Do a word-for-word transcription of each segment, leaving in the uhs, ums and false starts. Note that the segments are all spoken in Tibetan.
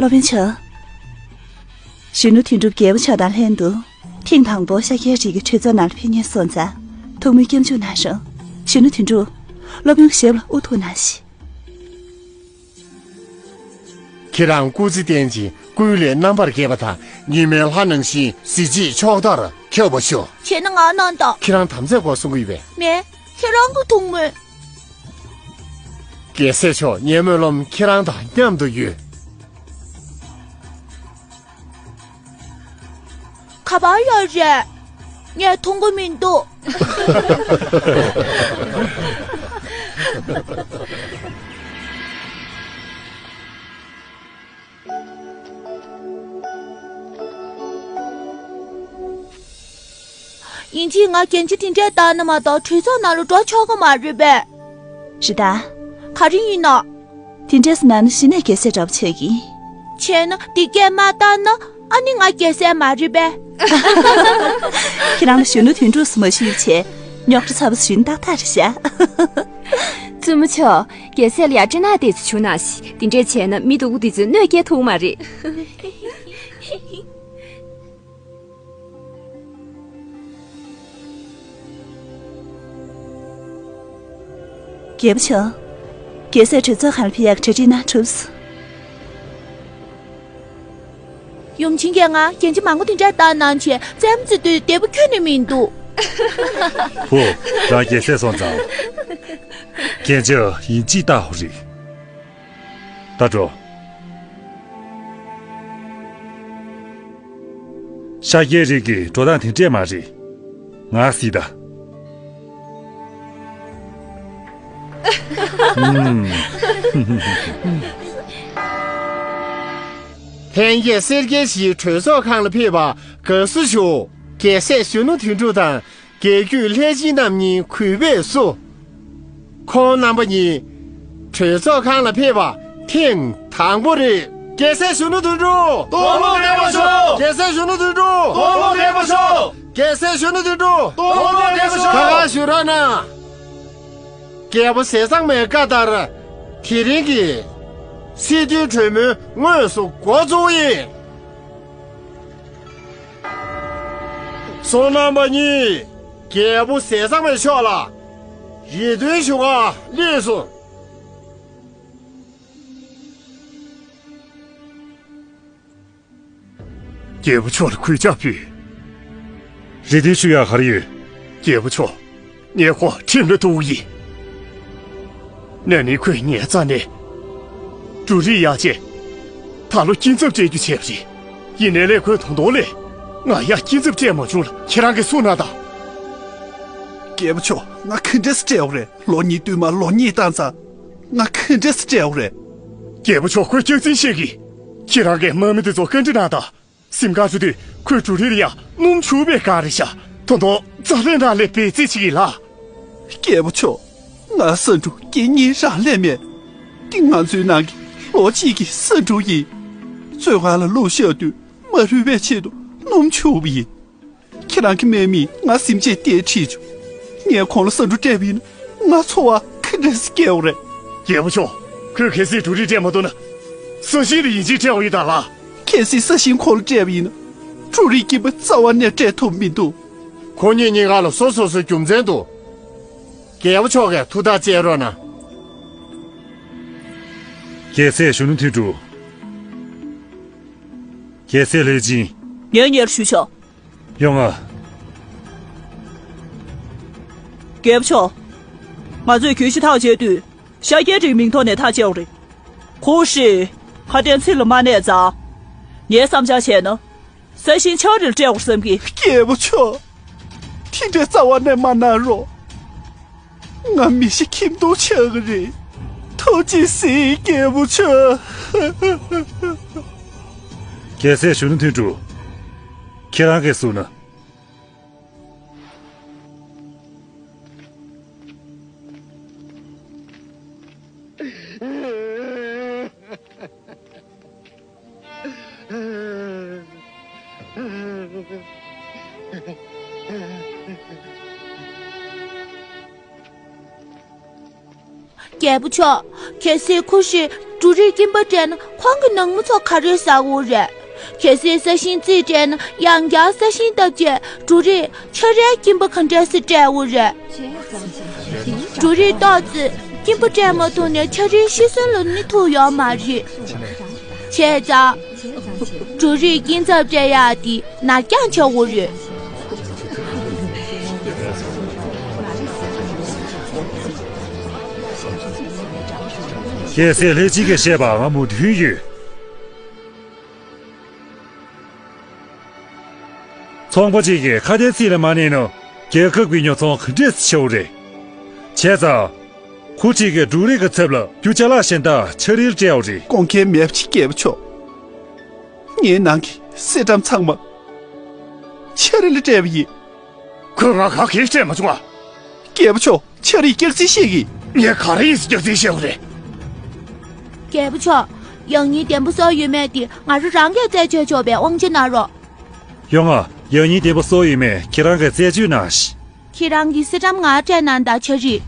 སློབ་དཔོན་མཆོག་གཞོན་ནུ་དོན་གྲུབ་རྒྱལ་པོ་མཆོག་དང་ལྷན་དུ་ཐེངས་དང་པོ་ཤཱཀྱའི་རིགས་ཀྱི་གྲོས་ཚོགས་ནང་ལ་ཕེབས་མཁན་སོང་ཙང་ཐུགས་སྨོན་སྐྱབས་འཇུག་གནང་རོགས། གཞོན་ནུ་དོན་གྲུབ། སློབ་དཔོན་ཞབས་ལ་དབུ་ཐུག་གནང་ཞིག་ཁྱེད་རང་སྐུ་ཚེ་བརྟན་ཅིང་ཀུན་ལས་རྣམ་པར་རྒྱལ་བ་དང་ཉི་མའི་ལྷ་ནང་བཞིན་གཟི་བརྗིད་ཕྱོགས་མཐར་ཁྱབ་པར་ཤོག་བྱས་ན་ང་གནང་དང་། ཁྱེད་རང་དམ་ཚིག་དགོས་གསུང་གི་ཡོད་པས། མེད། ཁྱེད་རང་གི་ཐུགས་སྨོན། རྒྱལ་སྲས་མཆོག་ངའི་སྨོན་ལམ་ཁྱེད་རང་དང་མཉམ་དུ་ཡོད། ག་པར་ཡོད་རེད། ངས་མཐོང་གི་མི་འདུག་ཡིན་གཅིག་ང་གན་རྒྱ་དེ་འདྲས་བཏང་ན་མ་གཏོགས་གྲོས་ཚོགས་ནང་ལ་འགྲོ་ཆོག་གི་མ་རེད་པས། རེད་ད། ག་རེ་ཡིན་ནོ། དེ་འདྲས་སུ་ན་ནི་གཞི་ནས་རྒྱལ་སྲས་འདྲ་པོ་ཆགས་ཀྱི། བྱས་ན་དེ་སྐད་མ་བཏང་ན་ཨ་ནི་ང་རྒྱལ་སྲས་མ་རེད་པས། ཁྱེད་རང་ལ་གཞོན་ནུ་དོན་གྲུབ་སུ་མ་ཞུས་བྱས་རྙོག་དྲ་ཚ་པོ་ཞུས་ཏག་ཏག་རེད་ཤག་བཙུན་མོ་མཆོག་རྒྱལ་སྲས་ལ་ཡ་སྤྲིན་ནག་དེ་ཚོ་བྱུང་ན་ཞིག་དེ་འདྲས་བྱས་ན་མི་སྡུག་པོ་དེ་ཚོས་གནོད་སྐྱེལ་ཐུབ་མ་རེད། རྒྱལ་པོ་མཆོག་རྒྱལ་སྲས་གྲོས་ཚོགས་ཁང་ལ་ཕེབས་ཡག་གྲ་སྒྲིག་གནང་གྲུབ་སོང་། ཡུམ་ཆེན་གྱིས་ང་གན་རྒྱ་མང་པོ་དེ་འདྲ་བཏང་གནང་བྱས་རྩེད་མོ་རྩེ་དུས་བདེ་པོ་ཁྱོན་ནས་མི་འདུག་ཧུ། རང་རྒྱལ་སྲས་སོང་ཙང་། གན་རྒྱ་ཡིན་གཅིག་བཏང་ཧོ་རེད། ད་འགྲོ། ཤཱཀྱའི་རིགས་ཀྱི་འགྲོ་སྟངས་དེ་འདྲས་མ་རེད། ང་སྲིད་ད། ཨུམ། ལྷན་རྒྱས་སེར་སྐྱའི་གཞིས་གྲོས་ཚོགས་ཁང་ལ་ཕེབས་པར་དགའ་བསུ་ཞུ། རྒྱལ་སྲས་གཞོན་ནུ་དོན་གྲུབ་དང་། རྒྱལ་བརྒྱུད་ལྷས་བྱིན་རྣམ་གཉིས་གུས་པས་བསུ། ཁོང་རྣམ་པ་གཉིས་གྲོས་ཚོགས་ཁང་ལ་ཕེབས་པ་ཐེངས་དང་པོ་རེད། རྒྱལ་སྲས་གཞོན་ནུ་དོན་གྲུབ། སྟོང་ལོ་བདེ་པོ་ཤོག་རྒྱལ་སྲས་གཞོན་ནུ་དོན་གྲུབ། སྟོང་ལོ་བདེ་པོ་ཤོག་རྒྱལ་སྲས་གཞོན་ནུ་དོན་གྲུབ། སྟོང་ལོ་བདེ་པོ་ཤོག་ག་ག་ཞུ་ར་ན། རྒྱལ་པོ་ཟས་གཙང་མའི་བཀའ་ལྟར། དེ་རིང་གི་སྲིད་དོན་གྲོས་མོལ་དངོས་སུ་འགོ་འཛུགས་ཡིན། བསོད་ནམས་པ་གཉིས། རྒྱལ་པོ་ཟས་གཙང་མའི་ཕྱོགས་ལ་རེ་འདུན་ཞུ་ག་སླེབས་སོང་། རྒྱལ་པོ་མཆོག་ལ་གུས་ཕྱག་ཕུལ། རེ་འདུན་ཞུ་ཡག་ག་རེ་ཡོད། རྒྱལ་པོ་མཆོག་ངས་ཁོ་ཁྲིམས་ལ་གཏུགས་ཡིན། ན་ནིང་ཁོས་ངའི་རྩ་ནས་འབྲུ་རིགས་གཡར་རྗེས། ད་ལོ་སྐྱིན་ཚབ་སྤྲད་རྒྱུ་བྱས་པ་རེད། ཡིན་ནའི་ལས་ཁོས་ད་དུང་ལས་ང་ཡ་སྐྱིན་ཚབ་སྤྲད་མ་བྱུང་ལ་ཁྱེད་རང་གིས་གསུངས་གནང་དང་། རྒྱལ་པོ་མཆོག་ང་ག་འདྲས་སེ་སྤྲད་ཡོད་རེད། ལོ་གཉིས་བསྟུད་མར་ལོ་གཉིས་བཏང་ཙང་། ང་ག་འདྲས་སེ་སྤྲད་ཡོད་རེད། རྒྱལ་པོ་མཆོག་ཁོའི་སྐྱག་རྫུན་བཤད་ཀྱི། ཁྱེད་རང་གིས་དམག་མི་དེ་ཚོ་བཀའ་འདྲི་གནང་དང་། གཟིམ་ཁང་ཚུད་དུས་ཁོས་འབྲུ་རིགས་ལ་ཡ་སྣུམ་བྱུགས་པའི་སྒང་རེད་ཤག་ད་དུང་རྩ་ལས་འདྲ་ལས་འབད་རྩིས་བྱེད་ཀྱི་ལ། རྒྱལ་པོ་མཆོག་ང་ས་འབྲུ་སྐྱེ་གཉིས་རག་ལས་མེད། འདི་ང་ཚོའི་ནང་གི་ལོ་གཅིག་གི་ས་འབྲུ་ཡིན། བཙོན་ཁང་ལ་བླུགས་བཞག་དུས་མ་རུལ་བའི་ཆེད་དུ་སྣུམ་བྱུགས་པ་ཡིན། ཁྱེད་རང་གི་དམག་མིས་ང་གཟིམ་ཆས་སྟེར་ཁྲིད་བྱུང་། ངས་ཁོང་ལ་ས་འབྲུ་སྤྲད་པ་ཡིན་ན་ང་འཚོ་བ་ག་འདྲས་སེ་སྐྱེལ་བ་རེད། རྒྱལ་པོ་མཆོག་ཁོས་གལ་སྲིད་འབྲུ་རིགས་སྤྲད་མ་ཐུབ་ན། ས་ཞིང་ལ་ཡིན་གཅིག་སྤྲད་པ་ཡིན་ད་ལ། གལ་སྲིད་ས་ཞིང་ཁོང་ལ་སྤྲད་པ་ཡིན་ན། འབྲུ་རིགས་སྐྱིན་པ་རྩ་བ་ནས་སྤྲད་ཐུབ་མི་འདུག་ཁོ་གཉིས་གཉིས་ཀ་ལ་སོ་སོ་སོའི་རྒྱུ་མཚན་འདུག་རྒྱལ་པོ་མཆོག་གིས་ཐུགས་ཐག་བཅད་རོགས་གནང་། རྒྱལ་སྲས་གཞོན་ནུ་དོན་གྲུབ། རྒྱལ་སྲས་ལྷས་སྦྱིན། ངས་སྙན་ཞུ་ཆོག་ཡོང་ང་། རྒྱལ་པོ་མཆོག་ང་ཚོས་གྱོད་གཞི་ཐག་བཅད་དུས། ཤཱཀྱའི་རིགས་མིང་ཐོག་ནས་ཐག་བཅད་པ་རེད། ཁོ་ཧྲི། ཁ་དན་ཚིག་ལ་མ་གནས་ཙང་། ངའི་བསམ་འཆར་བྱས་ན། ས་ཞིང་ཆག་རིལ་སྤྲད་པར་བསམ་གི། རྒྱལ་པོ་མཆོག་དེ་འདྲའི་རྩ་བ་ནས་མ་གནང་རོགས། ང་མི་ཤི་ཁྱིམ་སྡུག་ཆགས་ཀྱི་རེད། ཐུགས་རྗེ་གཟིགས་རྒྱལ་པོ་མཆོག་རྒྱལ་སྲས་གཞོན་ནུ་དོན་གྲུབ། ཁྱེད་རང་གིས་གསུངས་ན། རྒྱལ་པོ་མཆོག་གལ་སྲིད་ཁོ་ཧྲི། འབྲུ་རིགས་སྐྱིན་པ་སྤྲད་ན་ཁོང་གི་ནང་མི་ཚོ་ག་རེ་ཟ་དགོས་རེད། གལ་སྲིད་ས་ཞིང་རྩིས་སྤྲད་ན་ཡང་བསྐྱར་ས་ཞིང་བཏབ་རྗེས་འབྲུ་རིགས་ཆ་རའི་སྐྱིན་པ་ག་འདྲས་སེ་སྤྲད་དགོས་རེད། འབྲུ་རིགས་ཏོག་ཙམ་སྐྱིན་པ་སྤྲད་མ་ཐུབ་ནས་ཆ་རིགས་ཤི་གསོན་ལ་གནས་ཐུབ་ཡོད་མ་རེད། བྱས་ཙང་། འབྲུ་རིགས་སྐྱིན་ཚབ་སྤྲད་ཡག་དེ་ནར་འགྱངས་བྱ་དགོས་རེད། གལ་སྲིད་ལྷས་སྦྱིན་གྱིས་བཤད་པ་ང་མོས་མཐུན་ཡོད། ཚོང་པ་གཅིག་གིས་ཁ་དན་ཚིག་ལ་མ་གནས་ན་རྒྱལ་ཁབ་ཀྱི་ཉོ་ཚོང་ག་འདྲས་ཆེ་བ་རེད། བྱས་ཙང་། ཁོ་གཅིག་གིས་འབྲུ་རིགས་ཀྱི་ཚབ་ལ་རྒྱུ་ཅ་ལག་གཞན་དག་ཆ་རིལ་སྤྲད་པ་རེད། གོང་ཁེ་མེད་པ་ཅིག་རྒྱལ་པོ་མཆོག་ངའི་ནང་གི་སེ་ཏྲམ་ཚང་མ་ཆ་རིལ་སྤྲད་པ་ཡིན། ཁོས་ང་ག་གེ་སྤྲད་མ་བྱུང་ང་། རྒྱལ་པོ་མཆོག་ཆ་རིལ་སྐྱག་རྫུན་བཤད་ཀྱི། ངས་ག་རེ་ཡིན་ཟེར་སྐྱག་རྫུན་བཤད་དགོས་རེད། རྒྱལ་པོ་མཆོག་ཡང་སྙིང་ལྡན་པ་སོགས་ཡོད་མེད་དེ་ང་རང་རང་གིས་རྩད་གཅོད་ཆོག་པའི་དབང་ཆ་གནང་རོགས། ཡོང་ང་། ཡང་སྙིང་ལྡན་པ་སོགས་ཡོད་མེད་ཁྱེད་རང་གིས་རྩད་གཅོད་གནང་ཞིག་ཁྱེད་རང་གིས་སེ་ཏྲམ་ང་སྤྲད་གནང་དང་ཆ་རིལ།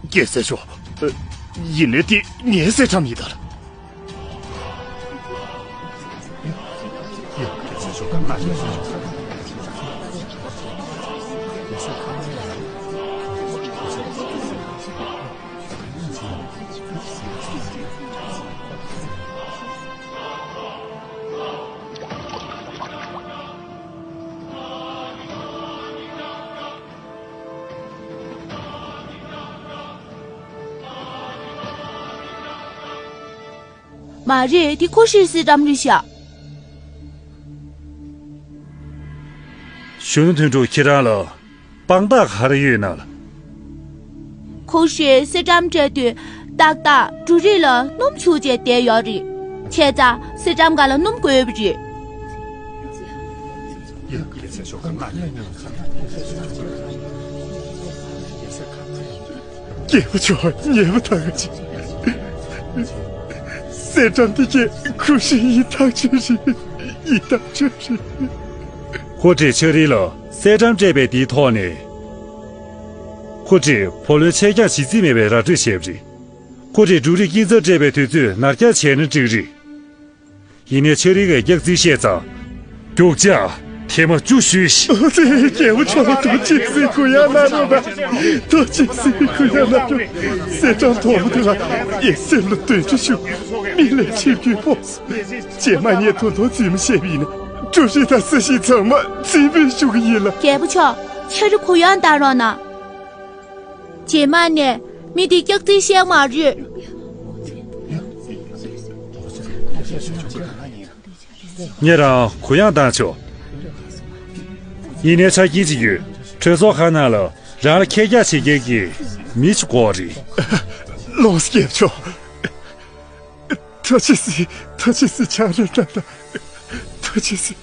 རྒྱལ་སྲས་མཆོག་ཡིན་ནའི་དེ་ངའི་སེ་ཏྲམ་ཡིན་ད། མ་རེད། དེ་ཁོ་ཧྲིའི་སེ་ཏྲམ་རེད་ཤག་གཞོན་ནུ་དོན་གྲུབ་ཁྱེད་རང་ལ་དཔང་རྟགས་ག་རེ་ཡོད་ན། ཁོ་ཧྲིས་སེ་ཏྲམ་སྤྲད་དུས་ཏག་ཏག་འབྲུ་རིགས་ལ་སྣུམ་བྱུགས་བྱས་བསྡད་ཡོད་རེད། བྱས་ཙང་སེ་ཏྲམ་ག་ལ་སྣུམ་དགོས་པ་རེད། རྒྱལ་པོ་མཆོག་ཉེས་པ་ཐག་གཅོད། སེ་ཏྲམ་འདི་གས་ཁུ་ཤི་ཡི་ཐག་ཆོད་རེད། ཡི་ཐག་ཆོད་རེད། ཁོ་ཧྲིས་ཆ་རིལ་ལ་སེ་ཏྲམ་སྤྲད་པའི་དེའི་ཐོག་ནས། ཁོ་ཧྲིས་བུ་ལོན་ཆད་འགྱངས་བྱེད་རྩིས་མེད་པའི་ར་སྤྲོད་བྱས་པ་རེད། ཁོ་ཧྲིས་འབྲུ་རིགས་སྐྱིན་ཚབ་སྤྲད་པའི་དུས་ཚོད་ནར་འགྱངས་བྱས་ན་འགྲིག་རེད། ཡིན་ནའི་ཆ་རིལ་གྱི་སྐྱག་རྫུན་བཤད་ཙང་། རྒྱུག་ཆ་ཐེངས་མ་བཅུ་གཞུས་ཤིག་རྒྱལ་པོ་མཆོག་ལ་ཐུགས་རྗེ་གཟིགས། གུ་ཡངས་གནང་རོགས་གནང་། ཐུགས་རྗེ་གཟིགས། གུ་ཡངས་གནང་རོགས། སེ་ཏྲམ་དོག་པོ་དེ་ལ་ངས་སེམས་ལ་འདོད་འཇོ་ཞུ། མིག་ལས་ཆིབས་རྒྱུན་ཕོག་སོང་། རྗེས་མ་ངས་དོན་དག་རྫུན་མ་བཤད་པ་ཡིན་ན་འབྲུ་རིགས་དང་ས་ཞིང་ཚང་མ་རྫུན་སྤོས་ཞུ་གི་ཡིན་ལ། རྒྱལ་པོ་མཆོག་ཆ་རིལ་གུ་ཡངས་གཏང་རོགས་གནང་། རྗེས་མ་ནས་མི་དེ་སྐྱག་རྫུན་བཤད་མ་རེད། ངས་རང་གུ་ཡངས་བཏང་ཆོག་ཡིན་ནའི་ཆ་རྐྱེན་ཅིག་ཡོད། གྲོས་ཚོགས་ཁང་ནང་ལ་རང་ལ་ཁྱེད་རྒྱག་བྱེད་མཁན་གྱི་མི་ཞིག་དགོས་རེད། ལོངས་སྐྱེས་མཆོག་ཐུགས་རྗེ་གཟིགས། ཐུགས་རྗེ་གཟིགས། ཆང་རག་འདྲ་འདྲ། ཐུགས་རྗེ་གཟིགས།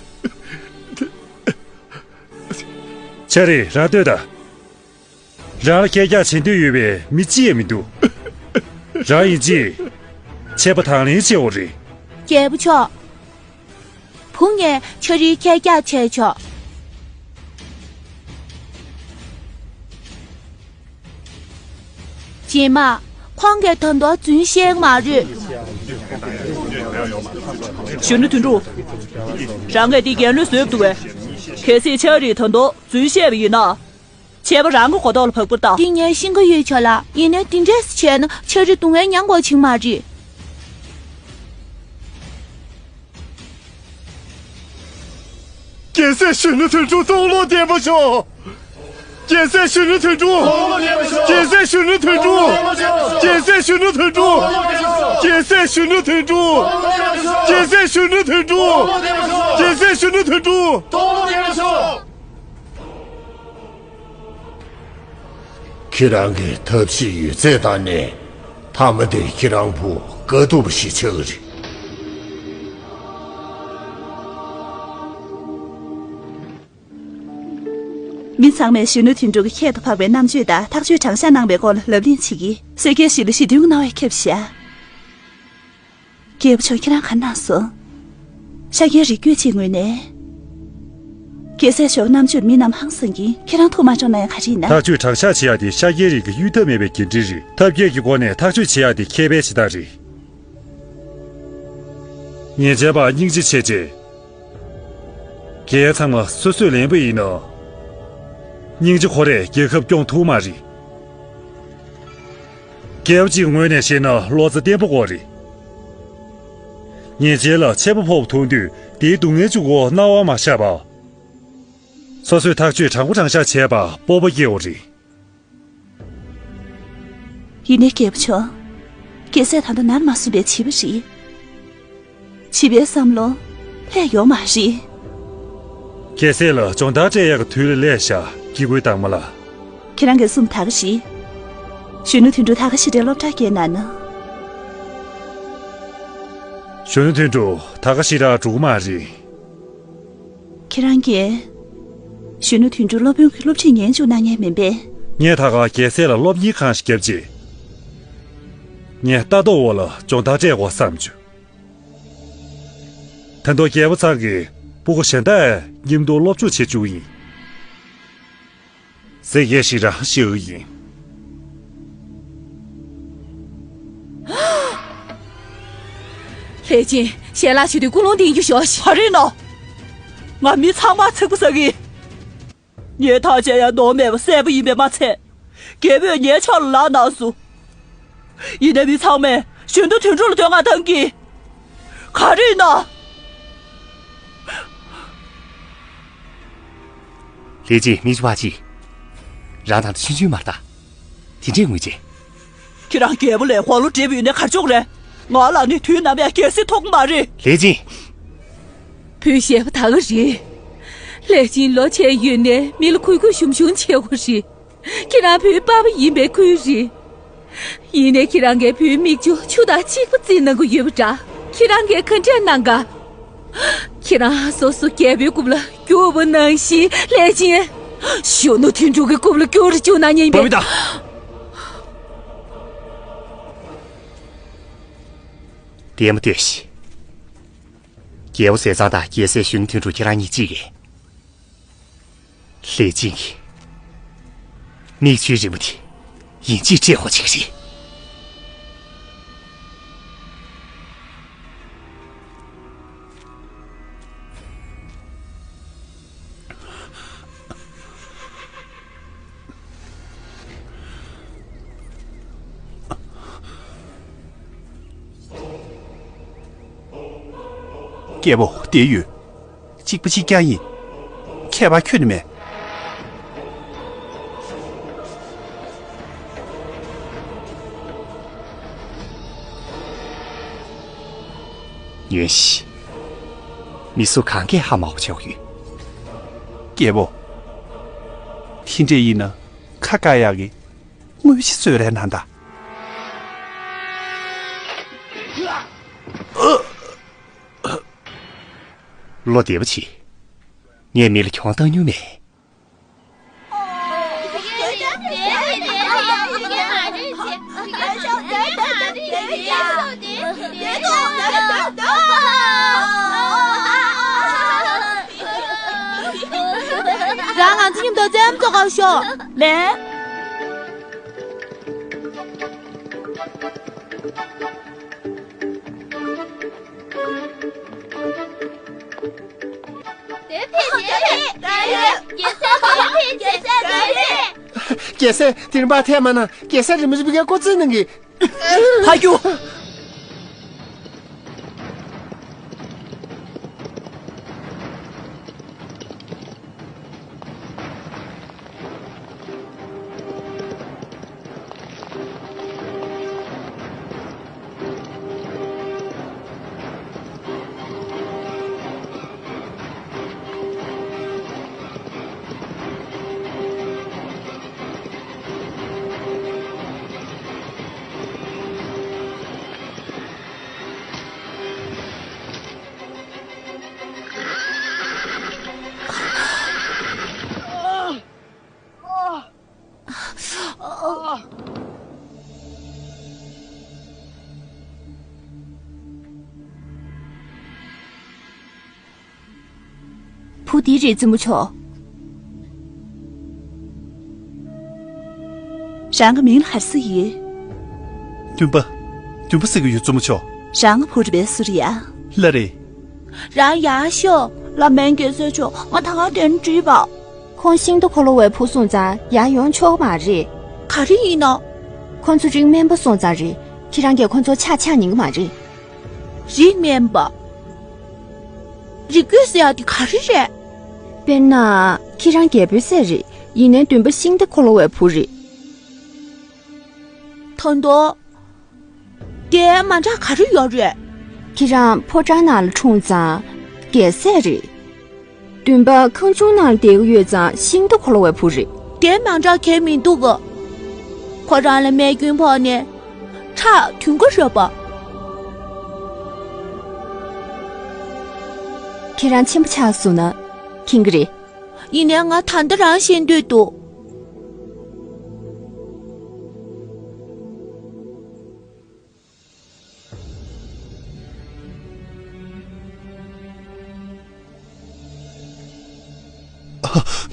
ཆ་རིལ་རང་ལྟོས་དང་། རང་ལ་སྐད་རྒྱག་བྱེད་འདོད་ཡོད་པའི་མི་གཅིག་ཡང་མི་འདུག་རང་ཡིན་གཅིག་ཆད་པ་དང་ལེན་བྱེད་འོ་རེད། རྒྱལ་པོ་མཆོག་བུ་ངས་ཆ་རིལ་ཁྱེད་རྒྱག་བྱས་ཆོག་རྗེས་མ། ཁོང་གིས་ད་དུང་རྫུན་བཤད་མ་རེད། གཞོན་ནུ་དོན་གྲུབ། རང་གིས་འདི་རྒྱལ་བློན་བཟོས་འདུག་བས། གལ་སྲིད་ཆ་རིལ་ད་དུང་རྫུན་བཤད་པ་ཡིན་ན། ཆད་པ་རང་གི་མགོ་ཐོག་ལ་བབས་པ་ལྟ། འདི་ངས་ཤེས་ཀྱི་ཡོད་ཆོག་ལ། ཡིན་ནའི་འདི་འདྲས་བྱས་ན་ཆ་རིལ་སྡུག་བསྔལ་མྱང་དགོས་བྱུང་མ་རེད། རྒྱལ་སྲས་གཞོན་ནུ་དོན་གྲུབ་སྟོང་ལོ་བདེ་མོ་ཤོག་རྒྱལ་སྲས་གཞོན་ནུ་དོན་གྲུབ། རྒྱལ་སྲས་གཞོན་ནུ་དོན་གྲུབ། རྒྱལ་སྲས་གཞོན་ནུ་དོན་གྲུབ། རྒྱལ་སྲས་གཞོན་ནུ་དོན་གྲུབ། རྒྱལ་སྲས་གཞོན་ནུ་དོན་གྲུབ། རྒྱལ་སྲས་གཞོན་ནུ་དོན་གྲུབ། ཁྱེད་རང་གི་ཐབས་ཤེས་ཡོད་ཚད་བཏང་ནས་མཐའ་མ་དེ་ཁྱེད་རང་བུ་དགའ་སྡུག་པ་ཞིག་ཆགས་ཀྱི་རེད། མི་ཚང་མས་གཞོན་ནུ་དོན་གྲུབ་ཀྱི་ཁྱད་དུ་འཕགས་པའི་རྣམ་དཔྱོད་དང་ཐག་གཅོད་དྲང་གཞག་གནང་བའི་སྐོར་ལ་ལབ་གླེང་བྱེད་ཀྱིས་སེར་སྐྱའི་གཞི་ལ་ཞི་མཐུན་གནང་བའི་ཁེབས་བཞག་རྒྱལ་པོ་མཆོག་ཁྱེད་རང་ག་གནང་སོང་། ཤཱཀྱའི་རིགས་རྒྱུད་གཅིག་ངོས་ནས། རྒྱལ་སྲས་མཆོག་རྣམ་དཔྱོད་མི་རྣམས་ཧང་སང་གིས་ཁྱེད་རང་ཐུགས་མ་ཕྱོགས་ན་ཡང་ག་རེ་ཡིན་ན། ཐག་གཅོད་དྲང་གཞག་བྱེད་ཡག་དེ་ཤཱཀྱའི་རིགས་ཀྱི་གཡོལ་ཐབས་མེད་པའི་འགན་འཁྲི་རེད། ཐབས་མཁས་ཀྱི་སྒོ་ནས་ཐག་གཅོད་བྱེད་ཡག་དེ་མཁས་པའི་བྱེད་སྟངས་རེད། ཉེས་ཅན་པ་སྙིང་རྗེ་ཆེ་ཆེ། རྒྱལ་ཚང་མ་སོ་སོས་ལེན་པ་ཡིན་ནོ། སྙིང་རྗེ་ཁོ་རས་རྒྱལ་ཁབ་སྐྱོང་ཐུབ་མ་རེད། རྒྱལ་པོ་གཅིག་ངོས་ནས་བཤད་ན་བློ་རྩ་བརྟན་པོ་དགོས་རེད། ཉེས་ཅན་ལ་ཆད་པ་ཕོག་ཐུབ་དུས་དེའི་སྡུག་བསྔལ་གཅིག་པོ་རྣ་བར་མ་བཞག་པ། སོ་སོས་ཐག་གཅོད་དྲང་པོ་དྲང་བཞག་བྱས་པ་སྤོབས་པ་སྐྱེ་བོ་རེད། ཡིན་ནའི་རྒྱལ་པོ་མཆོག་རྒྱལ་སྲས་ད་ལྟ་ནར་མ་སོན་པའི་བྱིས་པ་རེད། བྱིས་པའི་བསམ་བློ་ལྷད་ཡོད་མ་རེད། རྒྱལ་སྲས་ལ་སྦྱོང་བརྡར་སྤྲད་ཡག་གི་དུས་ལ་སླེབས་ཤག་སྐྱེ་དགུའི་དྭངས་མ་ལགས། ཁྱེད་རང་གིས་གསུངས་ད་ག་རེད། གཞོན་ནུ་དོན་གྲུབ་ད་ག་ཞིག་རེད་སློབ་གྲྭར་སྐྱེལ་གནང་ན། གཞོན་ནུ་དོན་གྲུབ་ད་ག་ཞིག་ར་འགྲོ་གི་མ་རེད། ཁྱེད་རང་གིས་གཞོན་ནུ་དོན་གྲུབ་སློབ་དཔོན་གྱི་སློབ་ཁྲིད་ཉན་བཅུག་གནང་མཁན་མིན་པས། ངས་ད་ག་རྒྱལ་སྲས་ལ་སློབ་གཉེར་ཁང་ཞིག་བརྒྱབ་རྗེས། ངས་ལྟ་རྟོག་འོག་ལ་སྦྱོང་བརྡར་སྤྲད་དགོས་བསམ་བྱུང་། ད་དུང་རྒྱལ་པོ་ཚང་གི་སྤུ་གུ་གཞན་དག་མཉམ་དུ་སློབ་སྦྱོང་བྱེད་བཅུག་ཡིན། ཟེར་ཡས་ཤིག་རང་ཤེས་ཀྱི་ཡིན། ལྷས་སྦྱིན། ཞལ་ལག་མཆོད་དུས་ཀུན་སློང་འདིང་རྒྱུ་ཞོག་ཤིག་ག་རེ་ཡིན་ནོ། ང་མི་ཚང་མ་ཚིག་པ་ཟ་གི། ངས་ཐག་བཅད་ཡ་ནོར་མེད་པ་གསལ་པོ་ཡིན་པས་མ་ཚད། རྒྱལ་པོས་ངའི་ཕྱོགས་ལ་ལག་གནང་སོང་། ཡིན་ནའི་མི་ཚང་མས་གཞོན་ནུ་དོན་གྲུབ་ལ་བསྟོད་བསྔགས་གཏང་གི། ག་རེ་ཡིན་ནོ། ལྷས་སྦྱིན། མིག་ཆུ་ཕར་ཕྱིས། རང་དང་དུ་ཆུང་ཆུང་མ་ལྟ། དེ་འདྲས་ངུས་རྗེས། ཁྱེད་རང་རྒྱལ་པོ་ལས་དབང་ལུང་སྤྲད་པ་ཡིན་ནའི་ག་རེ་བྱུང་རེད། ང་ལ་ནི་དུས་ནམ་ཡང་རྒྱལ་སྲིད་ཐོབ་ཀྱི་མ་རེད། ལྷས་སྦྱིན། བུ་ཞེ་པོ་ད་ག་རེད། ལྷས་སྦྱིན་ལོ་ཆེ་ཡོད་ནའི་མི་ལ་གུས་གུས་ཞུམ་ཞུམ་བྱེད་དགོས་རེད། ཁྱེད་རང་བུའི་པ་ཕ་ཡིན་པའི་ཁུལ་རེད། ཡིན་ནའི་ཁྱེད་རང་གིས་བུའི་མིག་ཆུ་ཆུ་དང་གཅིག་པ་བརྩིས་གནང་གི་ཡོད་པ་འདྲ། ཁྱེད་རང་གིས་ག་འདྲས་གནང་ག་ཁྱེད་རང་སོ་སོ་རྒྱལ་པོའི་རྐུབ་ལ་རྒྱུག་པ་ནང་བཞིན་ལྷས་སྦྱིན། གཞོན་ནུ་དོན་གྲུབ་ཀྱི་རྐུབ་ལ་རྒྱུག་རེ་རྒྱུག་གནང་མཁན་ཡིན་པས། བབས་མི་དང་། ལྟད་མོ་ལྟོས་ཤིག་རྒྱལ་པོ་ཟས་གཙང་དང་རྒྱལ་སྲས་གཞོན་ནུ་དོན་གྲུབ་ཁྱེད་རང་གཉིས་གཅིག་རེད། ལྷས་སྦྱིན་གྱིས་མིག་ཆུའི་རི་མོ་དེ་ཡིན་གཅིག་སྤྲད་དགོས་བྱེད་ཀྱི་རེད། རྒྱལ་པོ། བསྡད་ཡོད། གཅིག་པ་གཅིག་རྐྱང་ཡིན། ཁྱད་པར་ཁྱོན་ནས་མེད། ཉོན་ཞིག་མི་སུ་གང་གིས་ཧ་མ་གོ་བྱེད་ཀྱི་ཡོད། རྒྱལ་པོ། དེ་འདྲས་ཡིན་ན་ཁ་བཀག་ཡག་གི་དངོས་གཞི་བཟོས་རན་ན་ད། བློ་བདེ་པོ་བྱེད། ངས་མི་ལ་གྱོང་བཏང་མྱོང་མེད། རང་ང་ཚོ་མཉམ་དུ་རྩེད་མོ་རྩེ་གར་ཤོག་ལན། རྒྱལ་སྲས་དེ་རིམ་པ་ཐད་མ་ན་རྒྱལ་སྲས་རིམ་པ་རིམ་པའི་སྐོར་རྩིས་གནང་གི་ཕ་རྒྱུ། བུ་འདི་རེད་བཙུན་མོ་མཆོག་རང་གི་མིང་ལ་ག་རེ་ཟེར་ཡོད། འདུན་པ། འདུན་པ་ཟེར་གྱི་ཡོད་བཙུན་མོ་མཆོག་རང་གི་བུ་རེད་པས་སུ་རེད་ཡ། ལགས་རེད། རང་ཡར་ཤོག་ལགས་མེན་རྒྱལ་སྲས་མཆོག་ང་ད་ག་དེ་ནས་འགྲིག་པ། ཁོང་ཤིང་རྟ་འཁོར་ལོ་བའི་བུ་སོང་ཙང་ཡར་ཡོང་ཆོག་གི་མ་རེད། ག་རེ་ཡིན་ནམ། ཁོང་ཚོ་རིགས་དམན་པ་སོང་ཙང་རེད། ཁྱེད་རང་གིས་ཁོང་ཚོ་ཆགས་ཆགས་ཉན་གི་མ་རེད། རིགས་དམན་པ། རིགས་རྒྱུད་ཟེར་ཡག་དེ་ག་རེ་རེད། དཔེར་ན། ཁྱེད་རང་རྒྱལ་པོའི་སྲས་རེད། ཡིན་ནའི་བདུན་པ་ཤིང་རྟ་འཁོར་ལོ་བའི་བུ་རེད། ད་དུང་། དེ་མ་འདྲ་ག་རེ་ཡོད་རེད། ཁྱེད་རང་ཕོ་བྲང་ནང་ལ་འཁྲུངས་ཙང་རྒྱལ་སྲས་རེད། བདུན་པ་ཁང་ཆུང་ནང་ལ་བསྡད་ཀྱི་ཡོད་ཙང་ཤིང་རྟ་འཁོར་ལོ་བའི་བུ་རེད། དེ་མ་འདྲ་གང་ཡང་མི་འདུག་ག་ཁོ་རང་ལ་རྨས་སྐྱོན་ཕོག་ནས་ཁྲག་ཐོན་གྱི་རེད་པ། ཁྱེད་རང་ཆེན་པོ་ཆགས་སོང་ན་མཁྱེན་གྱི་རེད། ཡིན་ནའི་ང་ད་ལྟ་རང་ཤེས་འདོད་འདུག་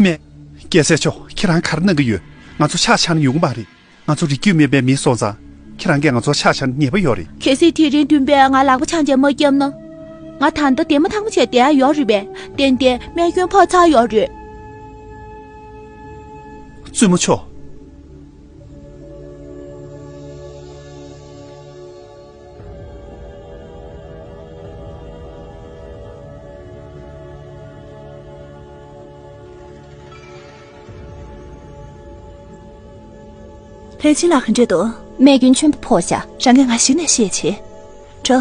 མེད། རྒྱལ་སྲས་མཆོག་ཁྱེད་རང་ག་རེ་གནང་གི་ཡོད། ང་ཚོ་ཆགས་ཆགས་ནས་ཡོང་གི་མ་རེད། ང་ཚོ་རིགས་རྒྱུད་དམན་པའི་མི་སོང་ཙང་། ཁྱེད་རང་གིས་ང་ཚོ་ཆགས་ཆགས་ནས་ཉེས་པ་ཡོད་རེད། གལ་སྲིད་དེ་རིང་བདུན་པས་ང་ལག་པ་འཆང་བྱས་མ་བརྒྱབ་ན། ང་ད་ལྟ་ལྡན་མ་ཐང་མ་བྱས་བསྡད་ཡ་ཡོད་རེད་པས། ཏན་ཏན་རྨས་སྐྱོན་ཕོག་ཚར་ཡོད་རེད། བཙུན་མོ་མཆོག་ལྷས་བྱིན་ལགས་ག་འདྲས་འདུག་རྨས་སྐྱོན་ཆེན་པོ་ཕོག་ཤག་རང་གིས་ང་གཞི་ནས་བཤད་བྱེད། འགྲོ།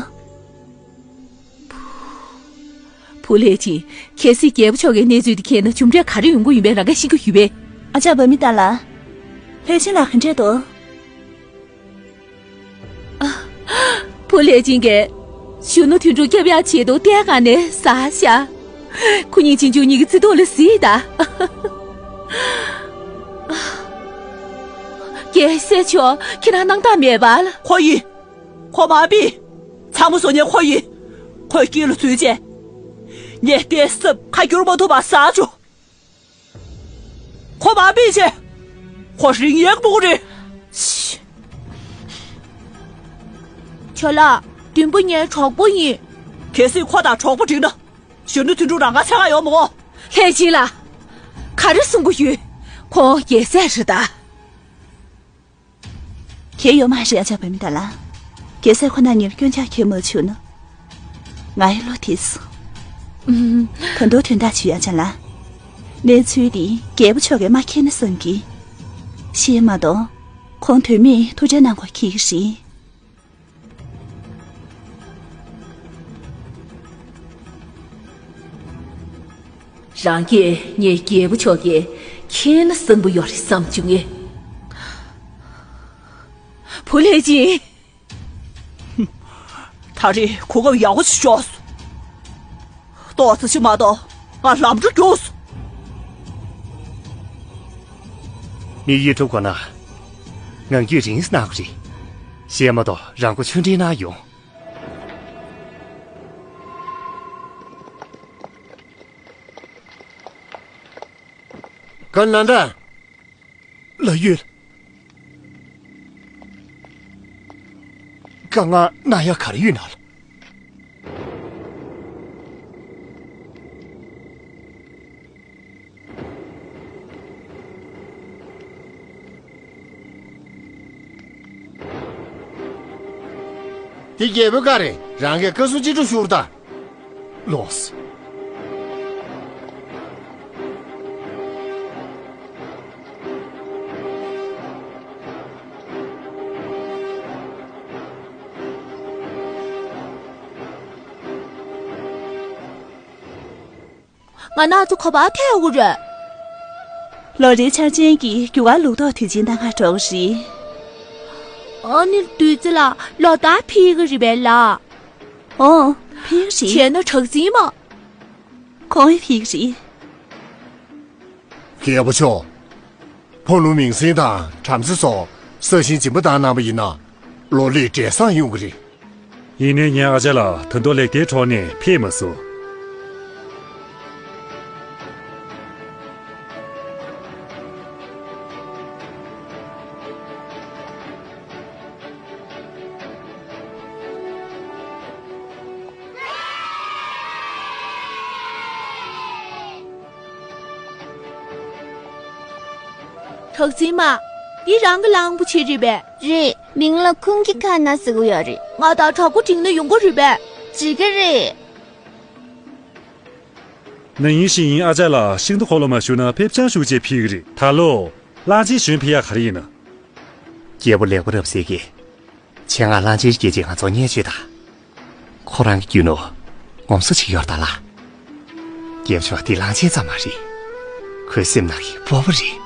བུ་ལྷས་བྱིན། གལ་སྲིད་རྒྱལ་པོ་མཆོག་གིས་གནས་ཚུལ་འདི་མཁྱེན་ན་རྒྱུ་འབྲས་ག་རེ་ཡོང་གི་ཡིན་པས་རང་གིས་ཤེས་ཀྱི་ཡོད་པས། ཨ་ཅག་བྷ་མི་ཏཱ་ལ། ལྷས་བྱིན་ལགས་ག་འདྲས་འདུག་བུ་ལྷས་བྱིན་གྱིས་གཞོན་ནུ་དོན་གྲུབ་སྐྱོབ་ཡག་ཆེད་དུ་གཏན་གང་ནས་ཟ་ཤག་ཁོ་གཉིས་ཕྱིན་ཆུང་གཉིས་ཀྱི་བརྩེ་དུང་ལ་གཟིགས་དང་། རྒྱལ་སྲས་མཆོག་ཁྱེད་རང་སྣང་དག་མེད་པ། ཁོ་ཡིན། ཁོ་མ་བི། ཚང་མ་བཟོ་ཉེན་ཁོ་ཡིན། ཁོའི་དཀྱིལ་ལ་འཛུལ་རྗེས། ངས་ལྟས་སུབ་ཁ་བསྒྱུར་མ་ཐུབ་པ་ཟ་བཅུག་ཁོ་མ་བི་བྱས། ཁོ་རིང་ཡག་པོ་རེད། ཤི། ཁྱོད་ལ་བདུན་པོ་ངའི་གྲོགས་པོ་ཡིན། གལ་སྲིད་ཁོ་དང་གྲོགས་པོ་འགྲིག་ན། གཞོན་ནུ་དོན་གྲུབ་རང་དགར་འཚོལ་ག་ཡོང་མི་དགོས། ལྷས་བྱིན་ལགས། ག་རེ་གསུང་གི་ཡོད། ཁོང་རྒྱལ་སྲས་རེད་ད། གལ་ཡོད་མ་རེད་ཨ་ཅག་བྷ་མི་ཏཱ་ལ། རྒྱལ་སྲས་ཁོ་ན་ཉིད་སྐྱོན་ཆ་ཁྱེར་མ་བཅུག་ན། ང་ཡི་བློ་དེས། ཨུམ། ད་དུང་དོན་དག་ཅིག་ཡོད་ཨ་ཅག་ལགས། གནས་ཚུལ་འདི་རྒྱལ་པོ་མཆོག་གིས་མ་མཁྱེན་ན་བསམ་གི། ཤེས་མ་གཏོགས། ཁོང་དོན་མེད་ཐུགས་ཁྲལ་གནང་དགོས་ཁེལ་གི་རེད། རང་གིས་ངའི་རྒྱལ་པོ་མཆོག་གིས་མཁྱེན་ན་བསམ་པ་ཡོད་རེད་བསམ་བྱུང་ངས། བུ་ལྷས་བྱིན། ད་རེས་གོ་སྐབས་ཡག་པོ་ཞིག་ཤོར་སོང་། ཏོག་ཙམ་ཞིག་མ་གཏོགས་ང་ལམ་འགྲོ་རྒྱུགས་སོང་། མི་ཡིས་སྒྲུབ་དགོས་ན། ངང་རྒྱུད་རིང་ཙམ་གནང་དགོས་རེད། གཞན་མ་གཏོགས་རང་མགོ་ཆུང་འདྲེན་གནང་ཡོང་། ག་ན་འདྲ། ལགས་ཡོད། དཀའ་ངལ་གནང་ཡ་ག་རེ་ཡོད་ན། དེ་རྒྱལ་པོའི་བཀའ་རེད། རང་གིས་བཀའ་གསུང་ཅི་སྒྲུབ་ཞུ་རུ་ད། ལོས། ང་ན་ཚོ་ག་པར་ཐད་དགོས་རེད། ལོ་རེའི་འཆར་ཅན་གྱི་རྒྱུ་སྐར་ལུགས་ལྡོག་དུས་ཆེན་གནང་གར་འགྲོ་གི་རེད། ཨ་ནི་བདུད་རྩི་ལགས་ལོ་ལྟར་ཕེབས་ཀྱི་རེད་པས་ལགས། ཨོ། ཕེབས་ཀྱི་རེད། བྱས་ན་གྲགས་འཛིན་མ། ཁོང་ཡང་ཕེབས་ཀྱི་རེད། རྒྱལ་པོ་མཆོག་ཕོ་ལུང་མིང་སྲིང་དང་བྲམ་ཟེ་སོགས་གསར་ཞིང་སྦྱིན་པ་བཏང་གནང་བ་ཡིན་ན། ལོ་ལེགས་འབྲས་བཟང་ཡོང་གི་རེད། ཡིན་ནའི་ངའི་ཨ་ཅག་ལགས་ད་དུང་ལེགས་ལྡན་འཕྲོག་ནས་ཕེབས་མ་སོང་། གྲགས་འཛིན་མ། འདི་རང་གི་གླང་པོ་ཆེ་རེད་པས། རེད། མིང་ལ་ཁུང་གི་ཁ་ན་ཟེར་གི་ཡོད་རེད། ང་དང་དྲག་པོ་འགྲིག་ན་ཡོང་གི་རེད་པས། འགྲིག་གི་རེད། ན་ཡིན་ཞིག་ཡིན། ཨ་ཅག་ལགས། ཤིང་རྟ་འཁོར་ལོ་མ་ཞུགས་ན་ཕེབས་ཆང་ཞུ་ཅེས་ཕེབས་ཀྱི་རེད། ད་ལོ། གླང་ཆེན་ཞོན་ཕེབས་ཡག་ག་རེ་ཡིན་ན། རྒྱལ་པོ་ལེགས་པ་རབ་གསལ་གྱིས། ཆེད་མངགས་གླང་ཆེན་སྐྱེས་ཅིག་ང་ཚོ་བརྙས་བཅོས་དང་། ཁོ་རང་གི་རྒྱུ་ནོར་ངོམ་སོ་ཅིག་ཡོད་ད་ལ། རྒྱལ་མཆོག་འདི་གླང་ཆེན་ཙམ་མ་རེད། ཁོའི་སེམས་ནང་གི་སྤོབས་པ་རེད།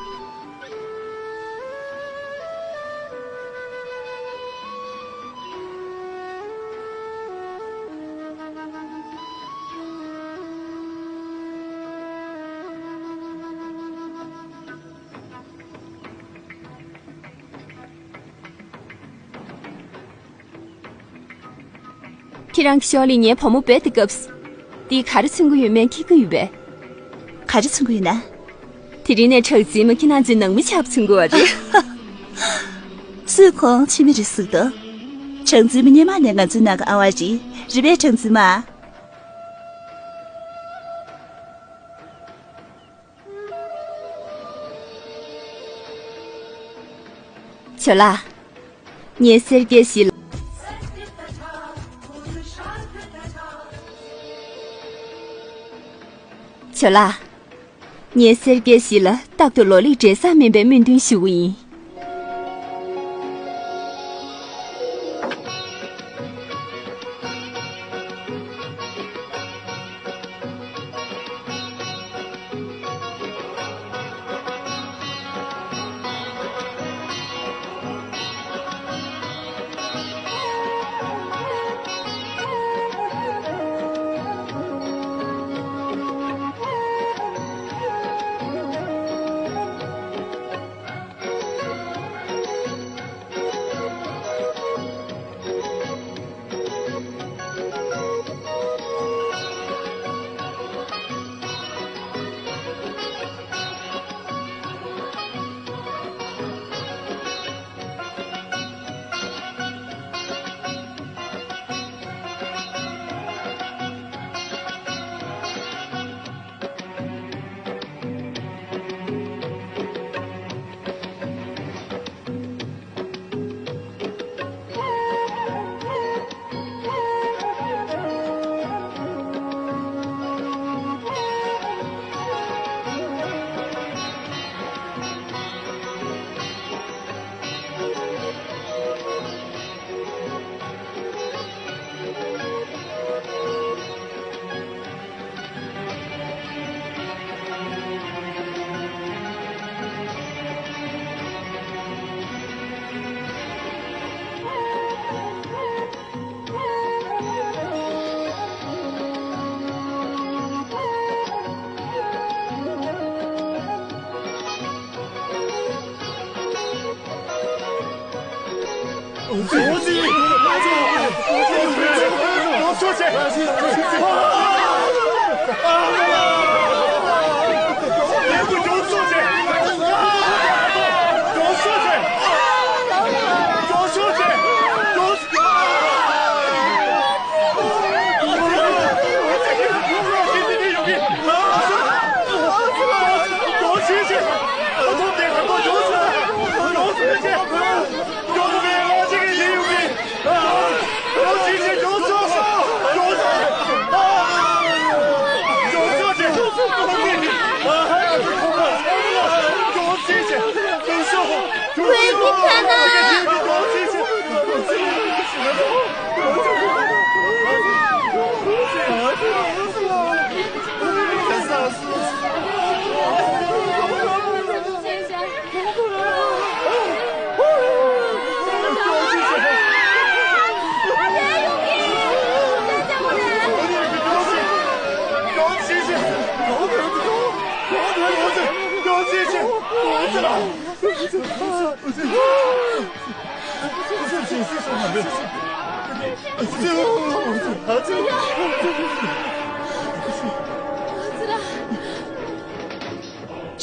ཁྱེད་རང་གི་ཤོག་ལེ་ངའི་བུ་མོ་བོས་དེ་སྐབས་སུ། འདི་ག་རེ་མཚོན་གྱི་ཡོད་མེད་མཁྱེན་གྱི་ཡོད་པས། ག་རེ་མཚོན་གྱི་ཡོད་ན། དེ་རིང་ནས་གྲགས་འཛིན་མ་ཁྱེད་རང་ཚོའི་ནང་མི་ཆགས་པ་མཚོན་གྱི་ཡོད་རེད། སུས་ཁོང་ཕྱི་མི་རེད་ཟེར་དོ། གྲགས་འཛིན་མ་སྔོན་མ་ནས་ང་ཚོའི་ནང་གི་ཨ་བ་རེད། རེད་པས་གྲགས་འཛིན་མ། ཇོ་ལགས། ངའི་སེར་སྐྱའི་གཞིས་ལ། ཇོ་ལགས། ངའི་སེར་སྐྱའི་གཞིས་ལ་རྟག་ཏུ་ལོ་ལེགས་འབྲས་བཟང་སྨིན་པའི་སྨོན་འདུན་ཞུ་གི་ཡིན།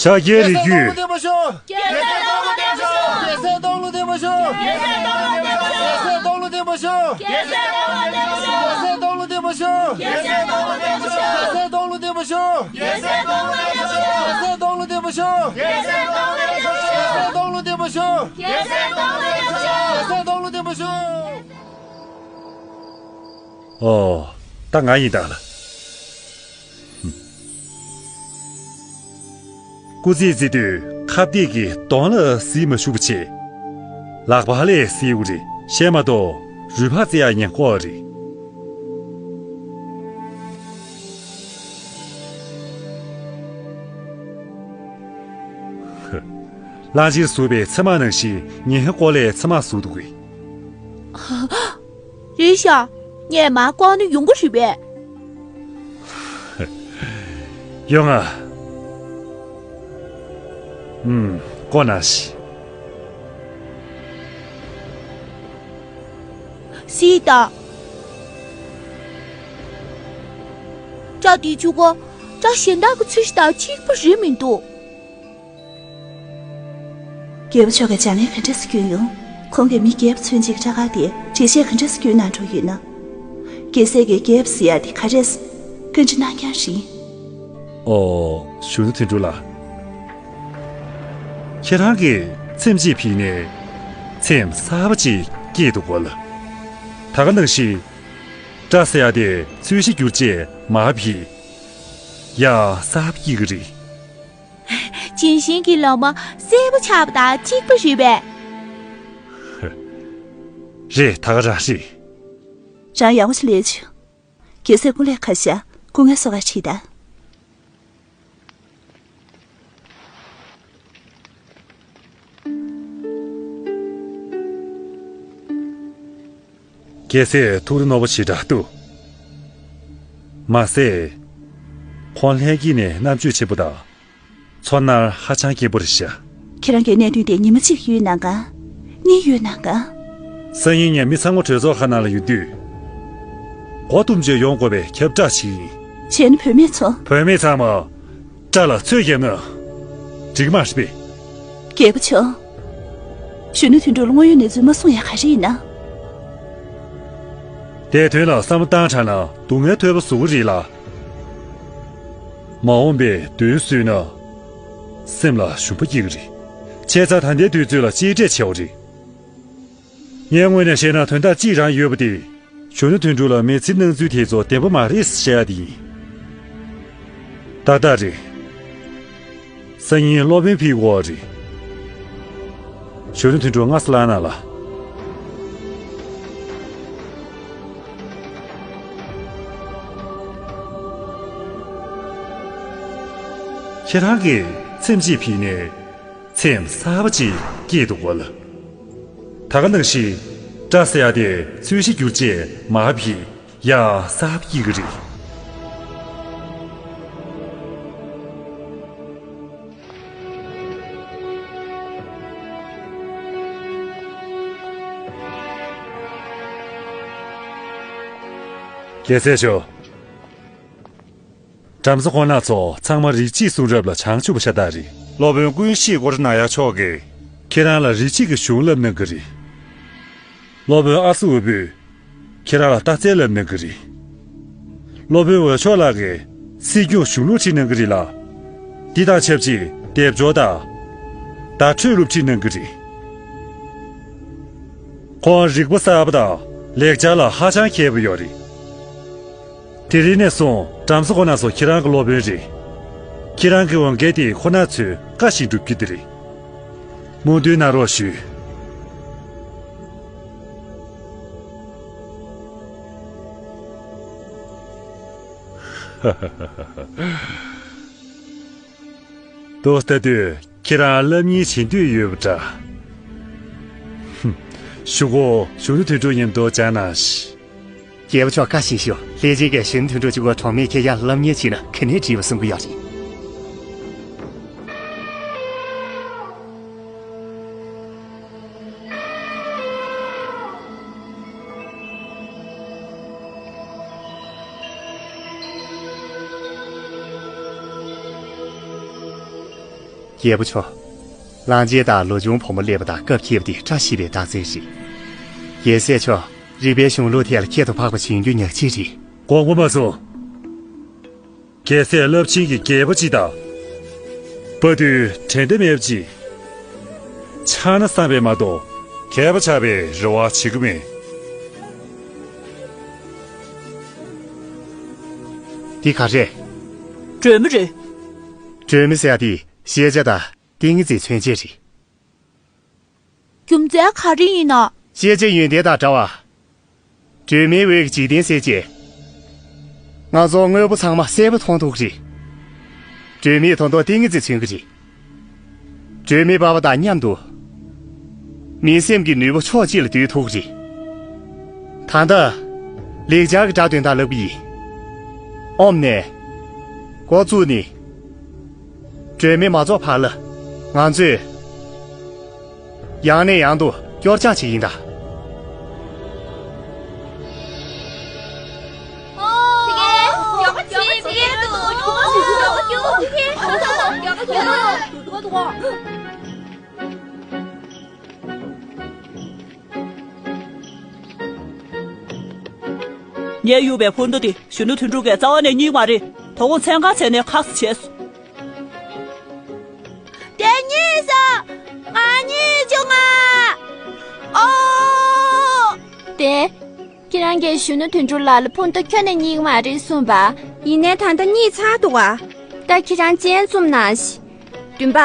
ཤཱཀྱའི་རིགས་རྒྱུད། རྒྱལ་སྲས་སྟོང་ལུང་བསྟན་པ་ཤོག། རྒྱལ་སྲས་སྟོང་ལུང་བསྟན་པ་ཤོག། རྒྱལ་སྲས་སྟོང་ལུང་བསྟན་པ་ཤོག། རྒྱལ་སྲས་སྟོང་ལུང་བསྟན་པ་ཤོག། རྒྱལ་སྲས་སྟོང་ལུང་བསྟན་པ་ཤོག། རྒྱལ་སྲས་སྟོང་ལུང་བསྟན་པ་ཤོག། རྒྱལ་སྲས་སྟོང་ལུང་བསྟན་པ་ཤོག། རྒྱལ་སྲས་སྟོང་ལུང་བསྟན་པ་ཤོག། རྒྱལ་སྲས་སྟོང་ལུང་བསྟན་པ་ཤོག། ཤོག་རྒྱལ་སྲས་སྟོང་ལོ་བརྟན་པོ་ཤོག་རྒྱལ་སྲས་སྟོང་ལོ་བརྟན་པོ་ཤོག་ཨོ། ད་ང་ཡིན་ད་ལ། སྐུ་ཚེ་བརྩི་དུས་ཁ་གཏད་ཀྱི་གདོང་ལ་གཟིགས་མ་བཞུགས་པ་བྱས། ལག་པ་ལས་གཟིགས་དགོས་རེད་ཤེས་མ་གཏོགས་རུས་པ་བརྩི་ཡག་ཉེན་ཁ་རེད། གླང་ཆེན་ཟུག་པའི་ཚེར་མ་ནང་བཞིན་ངའི་སྐོར་ལས་ཚེར་མ་ཟུག་འདུག་གས། རེད་ཤག་ངས་མར་བཀོག་ན་ཡོང་གི་རེད་པས། ཡོང་ང་། ཨུམ། བཀོག་ན་ཤི། སྲིད་ད། སྐྲ་དེ་ཆུ་ཁོ། སྐྲ་གཞན་དག་གི་ཚོས་གཞི་དང་གཅིག་པ་རེད་མི་འདུག་རྒྱལ་པོ་མཆོག་གིས་བྱ་ངན་ག་འདྲས་སེ་བསྐྱོན་ཡོང་། ཁོང་གིས་མི་རྒྱལ་པོ་མཚོན་བྱེད་ཀྱི་སྐྲ་དཀར་དེ་འགྲེལ་བཤད་ག་འདྲས་སེ་བསྐྱོན་གནང་འགྲོ་ཡོད་ན། རྒྱལ་སྲས་ཀྱིས་རྒྱལ་པོ་ཟེར་ཡག་དེ་ག་རེ་རེད། བཀའ་འདྲི་གནང་རྐྱང་རེད། ཨོ། གཞོན་ནུ་དོན་གྲུབ་ལགས། ཁྱེད་རང་གིས་ཚེམས་གཅིག་ཕུད་ནས་ཚེམས་གསར་པ་ཅིག་སྐྱེས་འདུག་གོ་ལགས། ད་ག་ནང་བཞིན་སྐྲ་ཟེར་ཡག་དེ་ཚོས་གཞི་བསྒྱུར་རྗེས་མར་ཕུད། ཡང་གསར་པ་སྐྱེ་གི་རེད། ལྗོན་ཤིང་གི་ལོ་མ་སེར་པོ་ཆགས་པ་དང་གཅིག་པ་རེད་པས། རེད། ད་ག་རང་རེད། རང་ཡག་པོ་ཞིག་ལས་བྱུང་། རྒྱལ་སྲས་སྐུ་ལས་ཁ་ཤ་སྐུ་ངལ་གསོ་གར་ཁྲིད་དང་། རྒྱལ་སྲས་ཐུགས་རེ་རྣོ་པོ་ཞེ་དྲག་འདུག་མ་ཟད། ཁོང་ལྷན་སྐྱེས་ནས་རྣམ་དཔྱོད་ཆེན་པོ་དང་། ཚོར་སྣང་ཧ་ཅང་སྐྱེན་པོ་རེད་ཤག་ཁྱེད་རང་གིས་གནད་དོན་དེ་ཉི་མ་གཅིག་གཡོལ་གནང་ག་གཉིས་གཡོལ་གནང་ག་སང་ཉིན་ངས་མི་ཚང་མ་གྲོས་ཚོགས་ཁང་ནང་ལ་ཡོང་དུས། མགོ་བཏུམས་བྱས་ཡོང་དགོས་པའི་ཁྱབ་བསྒྲགས་ཞིག་ཡིན། བྱས་ན་བུད་མེད་ཚོ། བུད་མེད་ཚང་མ་སྐྲ་ལ་ཚོས་བརྒྱབ་ན་འགྲིག་མ་རེད་པས། རྒྱལ་པོ་མཆོག་གཞོན་ནུ་དོན་གྲུབ་ལ་དངོས་ཡོད་གནས་ཚུལ་མ་གསུང་ཡག་ག་རེ་ཡིན་ན། དེའི་དོན་ལ་བསམ་བློ་བཏང་དྲགས་ན་སྡུག་བསྔལ་ཐོལ་པོ་བཟོ་གི་རེད་ལ། མ་འོངས་པའི་དོན་བཟོས་ན་སེམས་ལ་ཞུམ་པ་སྐྱེ་གི་རེད། བྱས་ཙང་ད་ལྟའི་དུས་ཚོད་ལ་གཅེས་སྤྲས་བྱེད་དགོས་རེད། ངའི་ངོས་ནས་བཤད་ན་དོན་དག་གཅིག་རང་ཡོད་པ་དེ། གཞོན་ནུ་དོན་གྲུབ་ལ་མི་ཚེ་གནང་ཚུལ་དེ་ཚོ་བདེན་པ་མ་རེད་ཟེར་བཤད་ཡ་དེ་ཡིན། ཏག་ཏག་རེད། སང་ཉིན་སློབ་དཔོན་ཕེབས་ཀྱི་ཡོད་རེད། གཞོན་ནུ་དོན་གྲུབ་སྔ་ས་ལངས་གནང་ལ། ཁྱེད་རང་གིས་ཚེམས་གཅིག་ཕུད་ནས་ཚེམས་གསར་པ་ཅིག་སྐྱེས་འདུག་གོ་ལགས། ད་ག་ནང་བཞིན་སྐྲ་ཟེར་ཡ་དེ་ཚོས་གཞི་བསྒྱུར་རྗེས་མར་ཕུད། ཡང་གསར་པ་སྐྱེ་གི་རེད། རྒྱལ་སྲས་མཆོག་བྲམ་ཟེ་ཁོང་རྣམ་ཚོ་ཚང་མ་རིགས་གཅིག་གསུང་རབ་ལ་བྱང་ཆུབ་པ་ཤ་སྟག་རེད། སློབ་དཔོན་ཀུན་ཤེས་སྐོར་ནང་ཡ་མཆོག་གིས་ཁྱེད་རང་ལ་རིགས་གཅིག་གི་གཞུང་བསླབ་གནང་གི་རེད། སློབ་དཔོན་ཨ་སུ་འོད་པོས་ཁྱེད་རང་ལ་རྟགས་རྩལ་བསླབ་གནང་གི་རེད། སློབ་དཔོན་འོད་མཆོག་ལགས་ཀྱིས་སྲིད་སྐྱོང་གཞུང་ལུགས་ཁྲིད་གནང་གི་རེད་ལ། འདི་དང་ཆབས་ཅིག་སྡེབ་སྦྱོར་དང་། བརྡ་འཕྲོད་ལུགས་ཁྲིད་གནང་གི་རེད། ཁོང་རིག་པ་གསར་པ་དང་ལེགས་སྦྱར་ལ་ཧ་ཅང་མཁས་པོ་ཡོད་རེད། དེ་རིང་ནས་བཟུང་བྲམ་ཟེ་ཁོང་རྣམ་ཚོ་ཁྱེད་རང་གི་སློབ་དཔོན་རེད། ཁྱེད་རང་གི་འོས་འགན་དེ་ཁོང་རྣམ་ཚོས་བཀའ་བཞིན་སྒྲུབ་རྒྱུ་དེ་རེད། སྨོན་འདུན་གནང་རོགས་ཞུ། ལྟོས་ལྟ་དུས་ཁྱེད་རང་སློབ་གཉེར་བྱེད་འདོད་ཡོད་པ་འདྲ། ཧུམ། གཞུག་གུ་གཞོན་ནུ་དོན་གྲུབ་མཉམ་དུ་སྦྱངས་གནང་ཞིག་རྒྱལ་པོ་མཆོག་བཀའ་བཞིན་ཞུ། ལྷས་སྦྱིན་གྱིས་གཞོན་ནུ་དོན་གྲུབ་གཅིག་པོ་གྲོགས་མེད་ཁྱེད་ཡང་སློབ་གཉེར་བྱས་ན་ག་ནས་འགྲིག་པ་གསུང་གི་ཡོད་རེད། རྒྱལ་པོ་མཆོག་གླང་ཆེན་དང་ལོ་ཆུང་བུ་མོ་སླེབས་པ་དང་སྐབས་འཁེལ་བ་དེ་བཀྲ་ཤིས་པའི་རྟགས་མཚན་རེད། རྒྱལ་སྲས་མཆོག་རིག་པའི་གཞུང་ལུགས་དེ་ལ་ཁྱད་དུ་འཕགས་པ་བྱུང་རྒྱུ་ཉག་གཅིག་རེད། དགོངས་པ་མ་ཚོམ། རྒྱལ་སྲས་རླབས་ཆེན་གྱི་རྒྱལ་པོ་གཅིག་དང་། དཔའ་རྟུལ་འགྲན་ཟླ་མེད་པ་གཅིག་ཆགས་ན་བསམ་པས་མ་གཏོགས་མཁས་པ་ཆགས་པའི་རེ་བ་བྱེད་ཀྱི་མེད། འདི་ག་རེད། སྒྲོན་མེ་རེད། སྒྲོན་མེ་ཟེར་ཡ་དེ་ཤེས་བྱ་དང་ཏིང་ངེ་འཛིན་མཚོན་བྱེད་རེད། རྒྱུ་མཚན་ག་རེ་ཡིན་ན། ཤེས་བྱའི་ཡོན་ཏན་དང་འདྲ་བ། སྒྲོན་མེའི་འོད་ཀྱི་འཇིག་རྟེན་གསལ་བྱེད། ང་ཚོ་དངོས་པོ་ཚང་མ་གསལ་པོ་མཐོང་ཐུབ་ཀྱི་རེད། སྒྲོན་མེ་ད་དུང་ཏིང་ངེ་འཛིན་མཚོན་གྱི་རེད། སྒྲོན་མེ་འབར་བ་དང་མཉམ་དུ། མི་སེམས་ཀྱི་ནུས་པ་ཕྱོགས་གཅིག་ལ་བསྡུ་ཐུབ་ཀྱི་རེད། ད་ལྟ། ལེགས་སྦྱར་གྱི་སྒྲ་དོན་དག་ལབ་ཀྱི་ཡིན། ཨོམ་ནས། འགོ་བཙུགས་ནས། སྒྲོན་མེ་མ་རྫོགས་བར་ལ། ང་ཚོས། ཡང་ནས་ཡང་དུ་སྐྱོར་སྦྱང་བྱེད་ཀྱིན་གདའ། ངའི་གཡུག་པའི་འཕུར་མདའ་དེ་གཞོན་ནུ་དོན་གྲུབ་ཀྱིས་རྩ་བ་ནས་རྙེད་མ་རེད། དོ་དགོང་མཚན་གང་ཚེ་ནས་ཁ་གསོ་བྱས་སོང་། དེ་རྙེད་སོང་། ང་རྙེད་བྱུང་ང་། ཨོ། དེ། ཁྱེད་རང་གིས་གཞོན་ནུ་དོན་གྲུབ་ལགས་ལ་འཕུར་མདའ་ཁྱོན་ནས་རྙེད་ཀྱི་མ་རེད་གསུངས་པ། ཡིན་ནའི་ད་ལྟ་རྙེད་ཚར་འདུག་ག་ད་ཁྱེད་རང་སྤྱན་བཙུམ་གནང་ཞིག་བདུན་པ།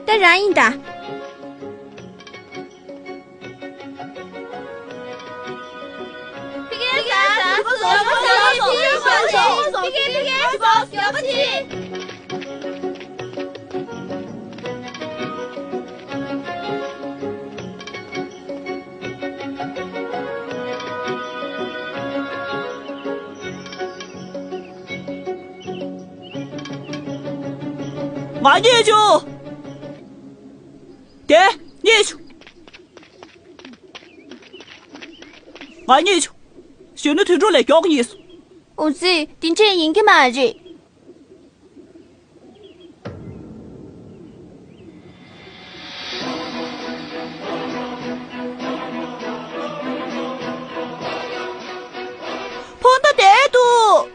ད་རང་ཡིན་ད། ང་རྙེད་བྱུང་། དེ་རྙེད་བྱུང་། ང་རྙེད་བྱུང་། གཞོན་ནུ་དོན་གྲུབ་ལས་མགྱོགས་རྙེད་སོང་། འོ་ཙི། དེ་འདྲས་ཡིན་གྱི་མ་རེད། འཕུར་མདའ་དེར་འདུག་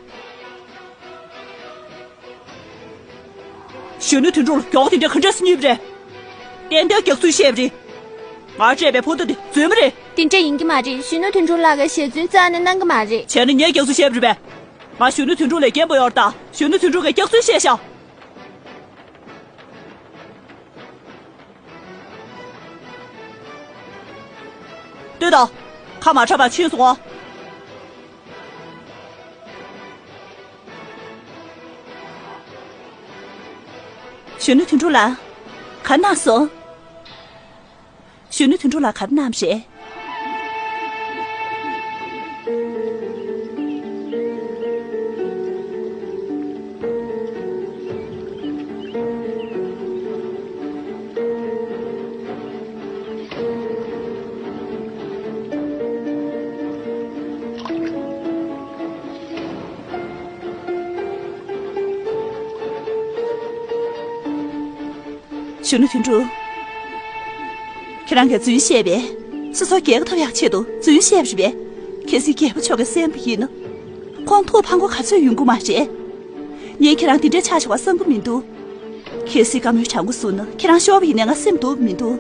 གཞོན་ནུ་དོན་གྲུབ་ལ་མགྱོགས་དེ་འདྲ་ག་འདྲས་སེ་རྙེད་པ་རེད། ཏན་ཏན་རྒྱག་ཚུལ་བཤད་པ་རེད། ང་སྤྲད་པའི་འཕུར་མདའ་དེ་རྫུན་མ་རེད། དེ་འདྲ་ཡིན་གྱི་མ་རེད། གཞོན་ནུ་དོན་གྲུབ་ལགས་ཀྱིས་ཞལ་རྫུན་རྩ་ནས་གནང་གི་མ་རེད། བྱས་ན་ངས་རྒྱག་ཚུལ་བཤད་པ་རེད་པས། ང་གཞོན་ནུ་དོན་གྲུབ་ལས་རྒན་པོ་ཡོད་རེད་ད། གཞོན་ནུ་དོན་གྲུབ་ཀྱིས་རྒྱག་ཚུལ་བཤད་ཤག་ལྟོས་དང་། ཁ་མ་གྲག་པར་ཕྱིན་སོང་ཨ། གཞོན་ནུ་དོན་གྲུབ་ལགས། ག་རེ་གནང་སོང་། གཞོན་ནུ་དོན་གྲུབ་ལགས་ག་རེ་གནང་བ་རེད། གཞོན་ནུ་དོན་གྲུབ། ཁྱེད་རང་གིས་རྫུན་བཤད་པས། སོ་སོ་རྒྱལ་ཁ་ཐོབ་ཡག་ཆེད་དུ་རྫུན་བཤད་པ་རེད་པས། གལ་སྲིད་རྒྱལ་པོ་མཆོག་གིས་གསན་པ་ཡིན་ན། ཁོང་ཐུགས་ཕམ་ཁ་ག་ཚོད་ཡོང་གི་མ་རེད། ངས་ཁྱེད་རང་འདི་འདྲའི་ཆགས་བཞག་པ་བསམ་གི་མི་འདུག་གལ་སྲིད་བཀའ་མོལ་དྲང་པོ་གསུངས་ན་ཁྱེད་རང་ཤོར་བ་ཡིན་ནའི་ང་སེམས་སྡུག་མི་འདུག་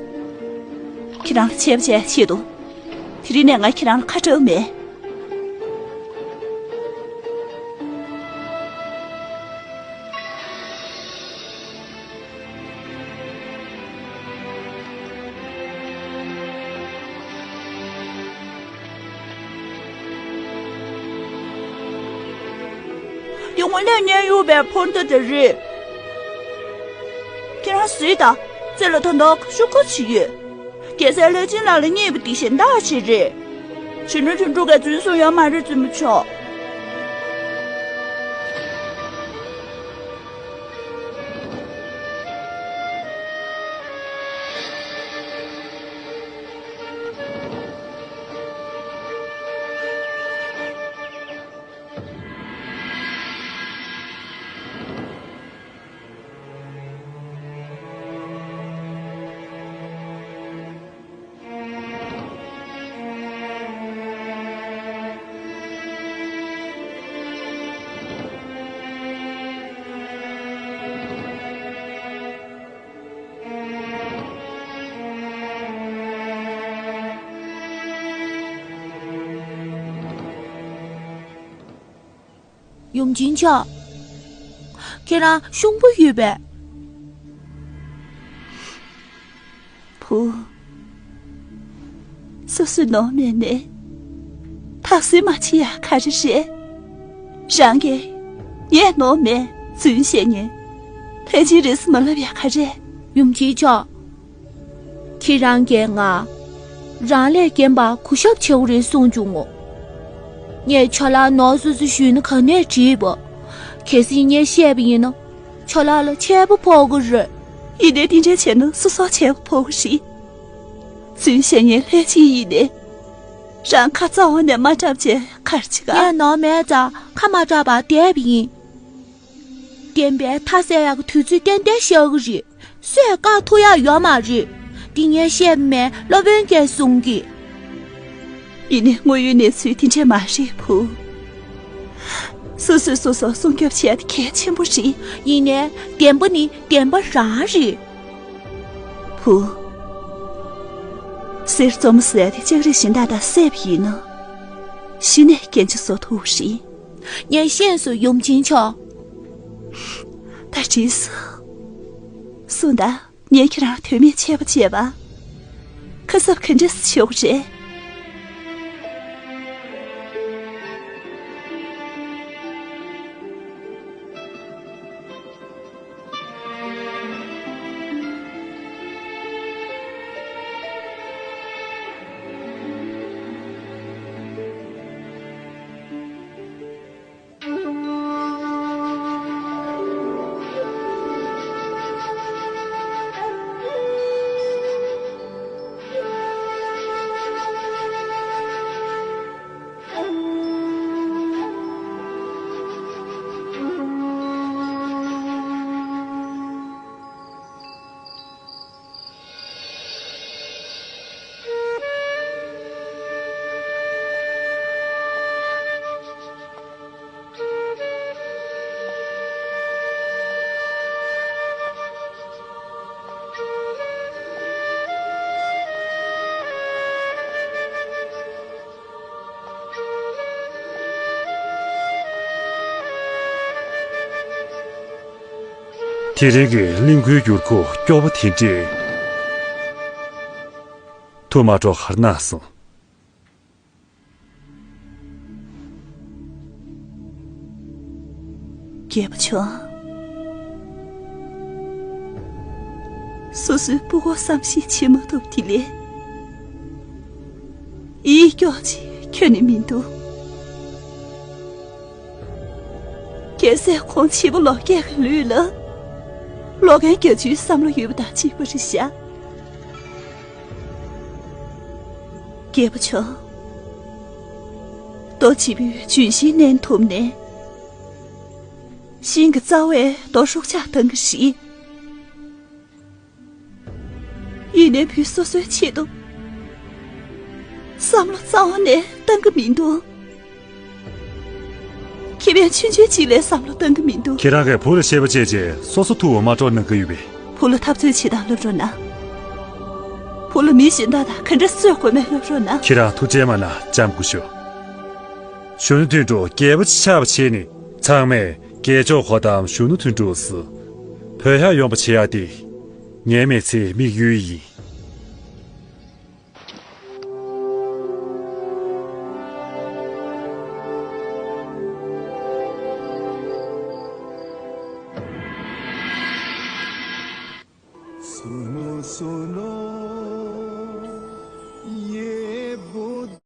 ཁྱེད་རང་ལ་ཆད་པ་བཅད་ཆེད་དུ། དེ་རིང་ནས་ང་ཁྱེད་རང་ལ་ཁ་གྲག་མེད། དེ་དངོས་གནས་མཉན་ཡོད་པའི་འཕུར་མདའ་དེ་རེད། ཁྱེད་རང་གཟིགས་དང་། རྩེ་ལ་ད་ལྟ་ཤུགས་ཁ་ཅིག་ཡོད། རྒྱལ་སྲས་ལྷས་བྱིན་ལགས་ལ་རྙེད་པ་དེ་གཞན་དག་ཅིག་རེད། གཞོན་ནུ་དོན་གྲུབ་ཀྱིས་རྫུན་གསུངས་ཡོད་མ་རེད་བཙུན་མོ་མཆོག་ཡུམ་ཆེན་མཆོག་ཁྱེད་རང་ཤུགས་པོ་ཡོད་པས། བུ། སོ་སོའི་ནང་མི་ནས་ཐག་གཟོད་མ་བྱེད་ཡ་ག་རེ་རེད། རང་གིས་ངས་ནང་མི་རྫུན་བཤད་ཉན་ལྷན་ཅིག་རེས་མ་ལབ་ཡ་ག་རེ། ཡུམ་ཆེན་མཆོག་ཁྱེད་རང་གིས་ང་རང་ལས་རྒན་པ་གུས་ཞབས་བྱེད་དགོས་རེད་གསུངས་བྱུང་ངོ་། ངས་ཁྱོད་ལ་ནོར་སོ་སོ་ཞུས་ན་ག་ནས་བྲིས་པ། གལ་སྲིད་ངས་བཤད་པ་ཡིན་ན་ཁྱོད་ལ་ལ་ཆད་པ་ཕོག་གི་རེད། ཡིན་ནའི་འདི་འདྲ་བྱས་ན་སོ་སོ་ཆད་པ་ཕོག་གི་རེད། རྫུན་བཤད་ཉན་ལྷན་ཅིག་ཡིན་ནའི། རང་ཁ་རྩ་བ་ནས་མ་གྲགས་བྱས་གར་ཅི་ག་ངས་ནོར་མེད་ཙང་ཁ་མ་གྲགས་པར་བསྡད་པ་ཡིན། བདེན་པའི་མཐའ་གསལ་ཡག་གི་དུས་ཚོད་ཏན་ཏན་ཤར་གི་རེད། སུས་བཀག་ཐུབ་ཡག་ཡོད་མ་རེད། འདི་ངས་བཤད་མེད་སློབ་དཔོན་གྱིས་གསུང་གི་ཡིན་ནའི་དངོས་ཡོད་གནས་ཚུལ་དེ་འདྲས་མ་རེད་བུ། སོ་སོས་སོ་སོ་སྲུང་སྐྱོབ་བྱེད་ཡག་དེ་གལ་ཆེན་པོ་རེད། ཡིན་ནའི་བདེན་པ་ནི་བདེན་པ་རང་རེད། བུ། གསེར་བཙོ་མ་ཟེར་ཡག་དེ་ལྕགས་རི་གཞན་དག་དང་བསྲེས་པ་ཡིན་ན། གཞི་ནས་རྐྱེན་ཆ་བཟོ་ཐུབ་རེད། ངས་ཤེས་སོང་ཡུམ་ཆེན་མཆོག་ད་དྲིས་སོ། གསུངས་དང་། ངས་ཁྱེད་རང་དོན་མེད་ཆད་པ་བཅད་པ། ཁ་གསབ་ག་འདྲས་བྱེད་དགོས་རེད། དེ་རིང་གི་གླིང་ཁུལ་འགྱུར་ཁུག་སྐྱོ་པོ་དེ་འདྲས་ཐུག་མ་འགྲོ་གར་གནང་སོང་། རྒྱལ་པོ་མཆོག་སོ་སོའི་སྤུ་གུ་བསམ་ཤེས་བྱེད་མ་ཐུབ་དེ་ལས། ཡིད་སྐྱོ་ཅིག་ཁྱོན་ནས་མི་འདུག་གལ་སྲིད་ཁོང་བྱིས་པ་ལོ་བརྒྱད་ཀྱི་ལུས་ལ། ལོ་རྒན་བརྒྱད་ཅུའི་བསམ་བློ་ཡོད་པ་དང་གཅིག་པ་རེད་ཤག་རྒྱལ་པོ་མཆོག་རྡོ་བྱིས་པའི་ལྗོན་ཤིང་མནན་ཐུབ་ནས། ཤིང་གི་རྩ་བས་རྡོ་ཧྲུག་ཆག་བཏང་གི་རེད། ཡིན་ནའི་བུ་སོ་སོའི་ཆེད་དུ་བསམ་བློ་རྩ་བ་ནས་བཏང་གི་མི་འདུག་ཁེ་ཕན་ཆུང་ཆུང་གཅིག་ལས་བསམ་བློ་བཏང་གི་མི་འདུག་ཁྱེད་རང་གིས་བུ་ལ་བཤད་པ་བྱས་རྗེས་སོ་སོ་ཐུགས་འོ་མ་དཀྲོག་གནང་གི་ཡོད་པས། བུ་ལ་འཐབ་རྩོད་བྱེད་སྟངས་སློབ་རོགས་གནང་། བུ་ལ་མི་གཞན་དག་དང་ག་འདྲ་རྩོད་དགོས་མེད་སློབ་རོགས་གནང་། ཁྱེད་རང་ཐུགས་ཁྲལ་མ་གནང་། ལྕམ་སྐུ་ཞབས། གཞོན་ནུ་དོན་གྲུབ་རྒྱལ་པོ་ཆགས་པ་བྱས་ནས་ཚང་མས་རྒྱལ་མཆོག་གོ་ཏམ་གཞོན་ནུ་དོན་གྲུབ་སུ་བོད་ཡར་ཡོང་པ་བྱེད་ཡག་དེ་ངའི་མི་ཚེའི་དམིགས་ཡུལ་ཡིན།